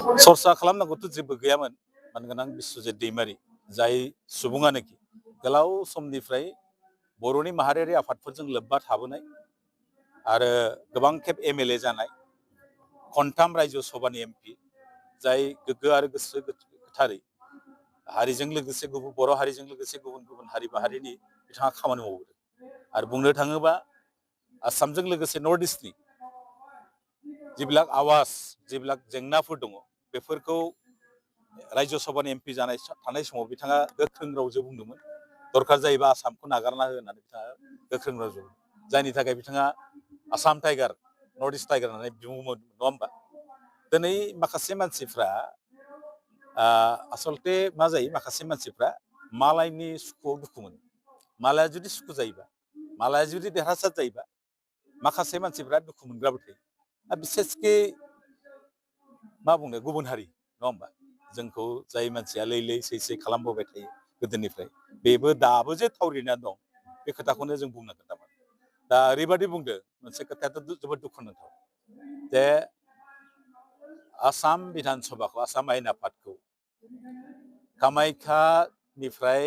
सरसा खालामनांगौथ' जेबो गैयामोन मानगोनां बिस्वजित दैमारि जाय सुबुङानोखि गोलाव समनिफ्राय बर'नि माहारियारि आफादफोरजों लोब्बा थाबोनाय आरो गोबां खेब एमएलए जानाय खनथाम रायजो सभानि एमपि जाय गोग्गो आरो गोसो गोथारै हारिजों लोगोसे बर' हारिजों लोगोसे गुबुन गुबुन हारि माहारिनि बिथाङा खामानि मावबोदों आरो बुंनो थाङोबा आसामजों लोगोसे नर्थ इस्टनि जिबिलाक आवाज जिबिलाक जेंनाफोर दङ बेफोरखौ रायजो सभानि एमपि थानाय समाव बिथाङा गोख्रों रावजों बुंदोंमोन दरकार जायोबा आसामखौ नागारना हो होननानै बिथाङा गोख्रों रावजों जायनि थाखाय बिथाङा Assam tiger north east tiger होननानै बुङोमोन नङा होमबा दिनै माखासे मानसिफ्रा आसलते मा जायो माखासे मानसिफ्रा मालायनि सुखुआव दुखु मोनो मालाया जुदि सुखु जायोबा मालाया जुदि देरहासार जायोबा माखासे मानसिफ्रा दुखु मोनग्राबो थायो बिसेसके मा बुंनो गुबुन हारि नङा होमबा जोंखौ जाय मानसिया लैलै सैसै खालामबोबाय थायो गोदोनिफ्राय बेबो दाबो जे थावरिना दं बे खोथाखौनो जों बुंनांगोन थारमाने दा ओरैबायदि बुंदों मोनसे खोथायाथ' जोबोद दुखुनांथाव जे आसाम बिधान सभाखौ आसाम आयेन आफादखौ कामाख्यानिफ्राय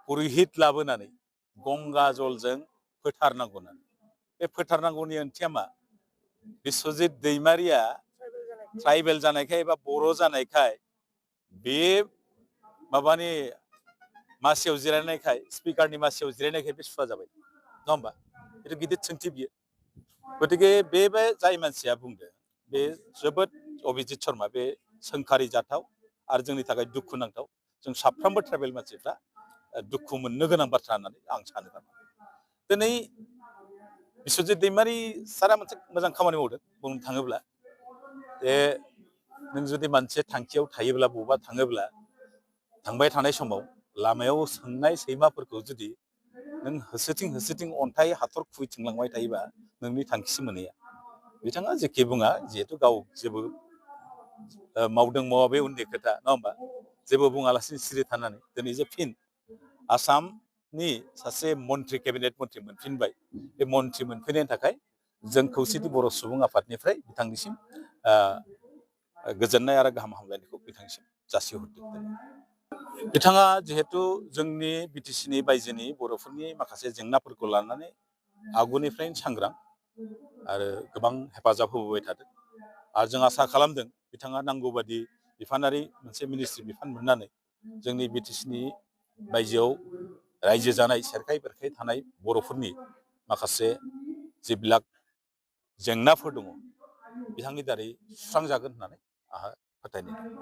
पुरहित लाबोनानै गंगा जलजों फोथारनांगौ होननानै बे फोथारनांगौनि ओंथिया मा बिस्वजित दैमारिया ट्राइबेल जानायखाय एबा बर' जानायखाय बे माबानि मासियाव जिरायनायखाय स्पिकारनि मासियाव जिरायनायखाय बे सुवा जाबाय नङा होमबा बेथ' गिदिर सोंथि बियो गतिके बे जाय मानसिया बुंदों बे जोबोद अभिजित शर्मा बे सोंखारि जाथाव आरो जोंनि थाखाय दुखु नांथाव जों साफ्रोमबो ट्राइबेल मानसिफ्रा दुखु मोननो गोनां बाथ्रा होननानै आं सानो दिनै बिस्वजित दैमारि सारा मोनसे मोजां खामानि मावदों बुंनो थाङोब्ला जे नों जुदि मोनसे थांखियाव थायोब्ला बबेबा थाङोब्ला थांबाय थानाय समाव लामायाव सोंनाय सैमाफोरखौ जुदि नों होसोथिं अन्थाइ हाथर खुबैथिंलांबाय थायोबा नोंनि थांखिसिम मोनहैया बिथाङा जेखि बुङा जिहेथु गाव जेबो मावदों मावा बे उननि खोथा नङा होमबा जेबो बुङालासिनो सिरि थानानै दिनै जे फिन आसामनि सासे मन्त्रि केबिनेट मन्त्रि मोनफिनबाय बे मन्त्रि मोनफैनायनि थाखाय जों खौसेथि बर' सुबुं आफादनिफ्राय बिथांनिसिम गोजोननाय आरो गाहाम हामलायनायखौ बिथांनिसिम जासिहरदों बिथाङा जिहेतु जोंनि बिटिसिनि बायजोनि बर'फोरनि माखासे जेंनाफोरखौ लानानै आगुनिफ्रायनो सांग्रां आरो गोबां हेफाजाब होबोबाय थादों आरो जों आसा खालामदों बिथाङा नांगौ बादि बिफानारि मोनसे मिनिस्ट्रि बिफान मोननानै जोंनि बिटिसिनि बायजोआव रायजो जानाय सेरखाय बेरखाय थानाय बर'फोरनि माखासे जिबिलाक जेंनाफोर दङ बिथांनि दारै सुस्रांजागोन होननानै आंहा फोथायनाय दं